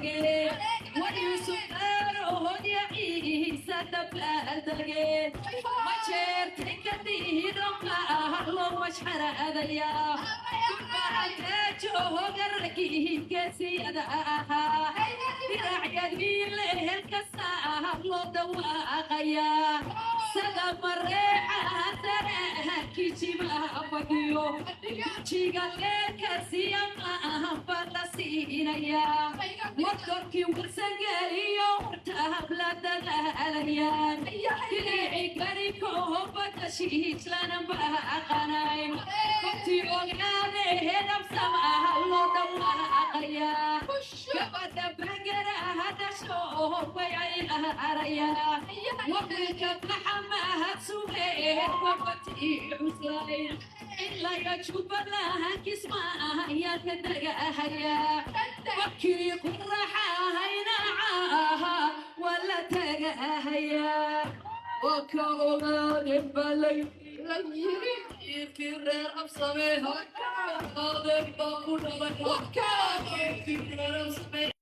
Tageen war Yuusuf Daarood dabaaldegeen, ma jeertay kadiidoma loo mashxaradayaa, gurbaanteejohogarkigeesiyada ahaa, diracyadii lehelkasta loo dhawaaqayaa, sada mareeca sarakijimaha fadhiyo, jiga leerkasiyama baa la siinayaa, warkorkii warsangeliyo wartahabladadaalayaan, dilici garikoobadashiijlanan baaqanayn, kobtii ogaade hedabsamaha loo dhawaaqayaa, gabadha bagaraha dhasho bay arayaa, wabilka maxamahad sugeer wabatii cuslayn, ilaya Jubbaland Kisma ayaa ka dagahayaa, wakii quraxahaynacaha waa la tagahayaa. Waa ka ogaadeen baa la yiri, irkii reer Absame adeeg baa ku dhalay, irkii reer Absame.